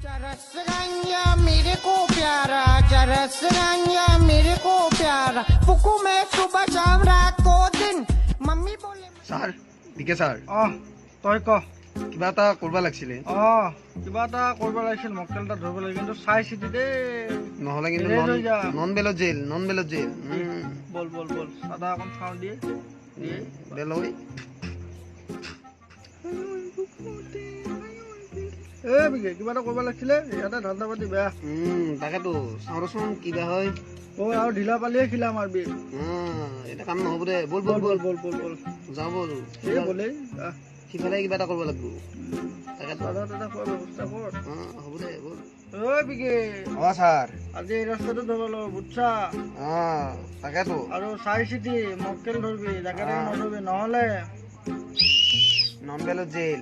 चरस गांजा मेरे को प्यारा, चरस गांजा मेरे को प्यारा, फुकू मैं सुबह शाम रात को दिन, मम्मी बोले। ছাৰ, বিকে ছাৰ। অ, তই ক। কিবা এটা কৰিব লাগিছিলে। অ, কিবা এটা কৰিব লাগিছিল, মক্কেল এটা ধৰিব লাগিছিল, কিন্তু চাই চিতি দেই। নহ'লে কিন্তু এৰেষ্ট হৈ যাম। নন বেলত জেল, নন বেলত জেল। বল বল বল, চাদা অকণ খাওঁ, দিয়ে দিয়ে। বেল হয়। এ বিকে, কিবা এটা কৰিব লাগিছিলে, ইয়াতে ধান্দা পাতি বেয়া। তাকেতো চাওঁ ৰচোন কিবা হয়। অ, আৰু ঢিলা পালিয়ে খিলা মাৰবি। এটা কাম নহ'ব দে, ব'ল ব'ল ব'ল। বল বল বল। যাওঁ ব'ল। এই বলেই আহ। সিফালে কিবা এটা কৰিব লাগিব, তাকেতো। চাদা তাদা খোৱাৰ ব্যৱস্থা কৰ। হ'ব দে, ব'ল। ঐ বিকে। অ ছাৰ। আজি এই ৰাস্তাটো ধৰিব লাগিব, বুজছা? অ, তাকেতো। আৰু চাই চিতি মক্কেল ধৰবি, জাকে তাকে নধৰবি, নহ'লে নন বেলত জেল।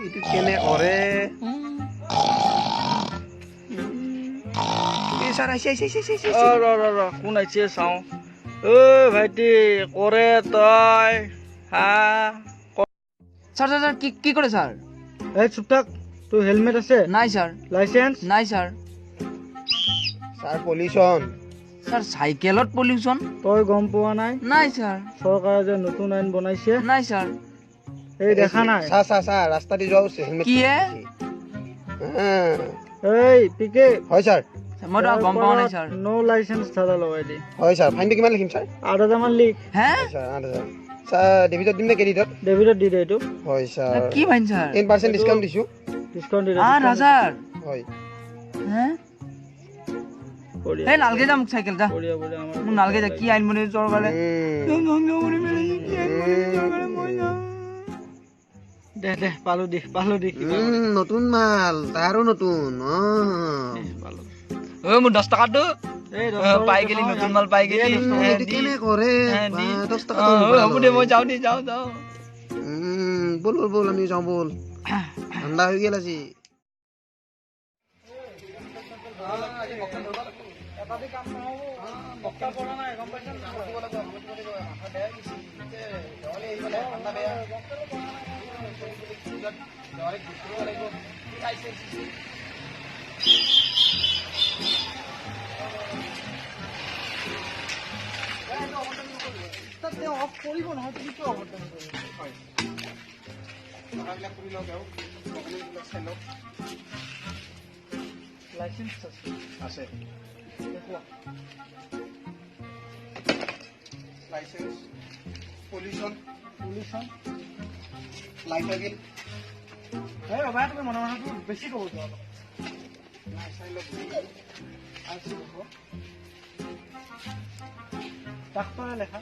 এইটো কেনে কৰে? এই ছাৰ আহিছে, আহিছে, আহিছে, আহিছে, অ, আহিছে। ৰ ৰ ৰ, কোন আহিছে চাওঁ। ঐ ভাইটি, কৰে তই হা? ছাৰ ছাৰ ছাৰ, কি কি কৰে ছাৰ? এই চুপ থাক। তোৰ হেলমেট আছে? নাই ছাৰ। লাইচেন্স? নাই ছাৰ। Sir, pollution. ছাৰ, চাইকেলত পলিউশ্যন? তই গম পোৱা নাই? নাই ছাৰ। চৰকাৰে যে নতুন আইন বনাইছে। নাই ছাৰ। এই দেখা নাই? ছাৰ ছাৰ ছাৰ, ৰাস্তা দি যোৱা হেলমেট। কি হে? এই পিকে। হয় ছাৰ। মইতো গম পোৱা নাই ছাৰ। ন' লাইচেন্স ধাৰা লগাই দি। হয় ছাৰ, ফাইনটো কিমান লিখিম ছাৰ? 8000 মান লিখ। হে? হয় ছাৰ, 8000। ছাৰ, ডেবিটত দিম নে ক্ৰেডিটত? ডেবিটত দি দে এইটো। হয় ছাৰ। কি ফাইন ছাৰ? 10% ডিছকাউণ্ট দিছোঁ। ডিছকাউণ্ট দি দে। 8000? হয়। হে? বঢ়িয়া। এই নালগে যা, মোক চাইকেল যা। বঢ়িয়া বঢ়িয়া, আমাৰ মোক নালগে যা। কি আইন বনাইছে চৰকাৰে? উম। দে দে, পালো দি, পালো দি কিবা কৰি। নতুন মাল, তাৰো নতুন, অ। পালো। ঐ, মোৰ 10 টকাটো। এই অ, পাই গেলি, নতুন মাল পাই গেলি। দে, দহ টকা। এইটো কেনে কৰে? দি। বা, 10 অ, টকাটো হ'ব দে, মই যাওঁ দে, যাওঁ যাওঁ। ব'ল ব'ল ব'ল, আমি যাওঁ ব'ল, ঠাণ্ডা হৈ গ'ল আজি। এটা দি কাম নহ'ব, বক্তা পৰা নাই, গম পাইছা নাই? তাত তেওঁ অফ কৰিব নহয়, তুমি কিয় অভাৰটাইম কৰিব? লাইচেন্স আছে? আছে। দেখুওৱা। Licence, pollution. পলিউশ্যন। লাইটৰ বিল। এই ৰবা, তুমি মনে মনে, তুমি বেছি ক'ব যোৱা অলপ। নাই, চাই লওক। আৰ চি দেখুওৱা। ডাক্তৰে লেখা।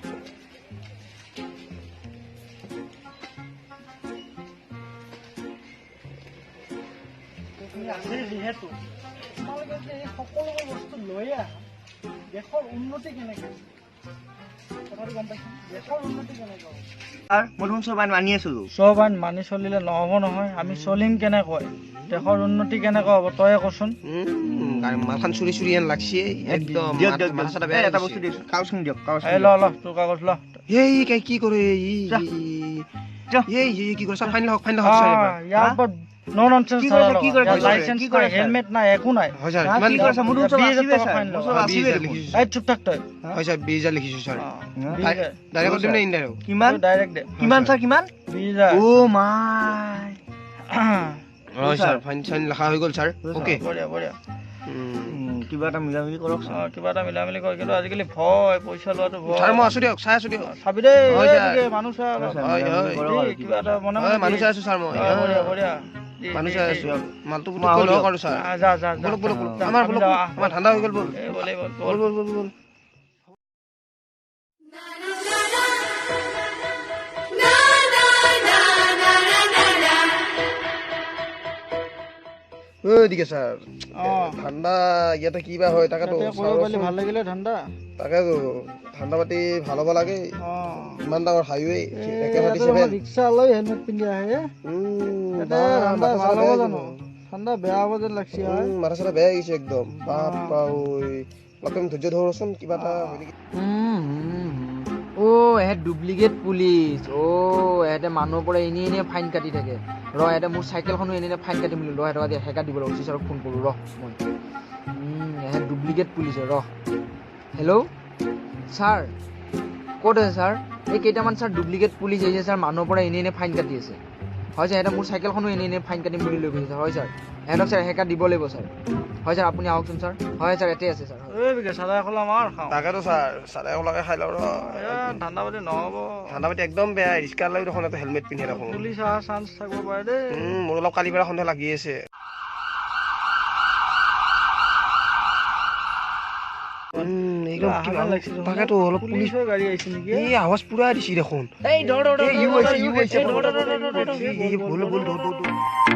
তুমি আছে যিহেতু, তোমালোকে যে এই সকলোবোৰ বস্তু লৈয়ে আহা, দেশৰ উন্নতি কেনেকে হ'ব? কথাটো গম পাইছা? দেশৰ উন্নতি কেনেকে হ'ব? ছাৰ, মই দেখোন চব আইন মানি আছো। চব আইন মানি চলিলে নহ'ব নহয়, আমি চলিম কেনেকৈ? দেশৰ উন্নতি কেনেকৈ হ'ব, তয়ে কচোন। মালখান চুৰি চুৰি হেন লাগছে একদম। দিয়ক দিয়ক। মাথা চাথা দিয়ক বেয়া এই এটা হৈ বস্তু গৈছে। দিয়ক, কাগজখন দিয়ক, কাগজখন এই ল দিয়ক। ল, তোৰ কাগজ ল। এই কাই কি কৰে? ই যা। যা। এই এই কি কৰে ছাৰ? ফাইন লওক, ফাইন লওক ছাৰ এবাৰ। ইয়াৰ ওপৰত ন' ননচেন্স। কি কৰিছে, কি কৰিছে, লাইচেন্স কি নাই, কৰিছে? হেলমেট নাই, একো নাই। হয় ছাৰ। হা, কিমান কি কৰিছে? মোৰ দেখোন চব 20,000 আছিবে টকা ছাৰ, ফাইন মোৰ চব লগাব। আছিবে 20,000 দেখোন। লিখিছো। এই চুপ থাক তই। হয় ছাৰ, 20,000 লিখিছো ছাৰ। 20,000। ডাইৰেক্ট দিম নে ইনডাইৰেক্ট? কিমান? ডাইৰেক্ট দে। কিমান ছাৰ, কিমান? 20,000। অ মাই। হয় ছাৰ, ফাইন চাইন লিখা হৈ গ'ল ছাৰ, অ'কে। বঢ়িয়া বঢ়িয়া। কিবা এটা মিলা মিলি কৰক ছাৰ। অ, কিবা এটা মিলা মিলি কৰ, কিন্তু আজিকালি ভয়, পইচা লোৱাটো ভয়। ছাৰ, মই আছো দিয়ক, চাই আছো দিয়ক। চাবি দেই। হয়, এই ছাৰ। পিকে, মানুহ চা অলপ। ছাৰ, হয়, মিলা মিলি হয়। কৰক দেই, আৰু কিবা এটা মনে হয় মনে মানুহ দি। চাই আছো ছাৰ মই। অ, বঢ়িয়া বঢ়িয়া। দি, মানুহ দি, চাই দি। আছো, মালটো মই পুতুককৈ আহো লওক দিয়ক। আৰু ছাৰ। যা যা যা। ব'লক ব'লক ব'লক। যা, আমাৰ আমি ব'লক। যাওঁ, আহ। আমাৰ ঠাণ্ডা হৈ গ'ল, ব'ল। এই ব'ল, এই ব'ল। ব'ল ব'ল। ব'ল ব'ল ব'ল। ঐ দিকে ছাৰ। অ। ঠাণ্ডা ইয়াতে কি বা হয়, তাকেতো। ইয়াতে কৰিব পাৰিলে ভাল লাগিলে ঠাণ্ডা। তাকেতো, ঠাণ্ডা পাতি ভাল হ'ব লাগে। অ। ইমান ডাঙৰ হাইৱে, এই একে থাৰ্টি ইয়াতে ছেভেন। ৰিক্সা লৈ হেলমেট পিন্ধি আহে। ইয়াতে ঠাণ্ডা ভাল হ'ব জানো? ঠাণ্ডা বেয়া হ'ব যেন লাগছে হয়। মাথা চাথা বেয়া হৈ গৈছে একদম, বাপ ঐ। অলপ টাইম ধৈৰ্য ধৰচোন, কিবা এটা হয় নেকি। অ। এহেঁত ডুপ্লিকেট পুলিচ। অ' এহেঁতে মানুহৰ পৰা এনেই এনেই ফাইন কাটি থাকে। ৰ এহেঁতে মোৰ চাইকেলখনো এনেই এনেই ফাইন কাটিম বুলি, ৰ এহেঁতক আজি এসেকা দিব লাগিব। অফিচাৰক ফোন কৰোঁ ৰ মই। এহেঁত ডুপ্লিকেট পুলিচ হয়, ৰ। হেল্ল' ছাৰ, ক'ত আছে ছাৰ? এই কেইটামান ছাৰ ডুপ্লিকেট পুলিচ আহিছে ছাৰ, মানুহৰ পৰা এনেই এনেই ফাইন কাটি আছে। হয় ছাৰ, এহেঁতে মোৰ চাইকেলখনো এনেই এনেই ফাইন কাটিম বুলি লৈ গৈছে ছাৰ। হয় ছাৰ, এহেঁতক ছাৰ এসেকা দিব লাগিব ছাৰ। হয় ছাৰ, আপুনি আহকচোন ছাৰ। হয় ছাৰ, ইয়াতে আছে ছাৰ। এই বিকাশ, চাদা এখলা মাৰ খাওঁ। তাকেতো ছাৰ, চাদা এখলাকে খাই লওঁ ৰ। এ, ঠাণ্ডা পাতি নহ'ব। ঠাণ্ডা পাতি একদম বেয়া, ৰিক্সা লৈ দেখোন এটা হেলমেট পিন্ধে দেখোন। পুলিচ অহা চান্স থাকিব পাৰে দেই। মোৰ অলপ কালিৰ পৰা সন্দেহ লাগি আছে। একদম কিবা কিবা লাগিছে দেখোন। তাকেতো অলপ পুলিচ পুলিচৰ গাড়ী আহিছে নেকি? এই আৱাজ পুৰা দিছি দেখোন। এই ধৰ ধৰ। এই ইউ আহিছে, ইউ আহিছে। ধৰ ধৰ ধৰ ধৰ ধৰ। এই বল বল, ধৰ ধৰ ধৰ।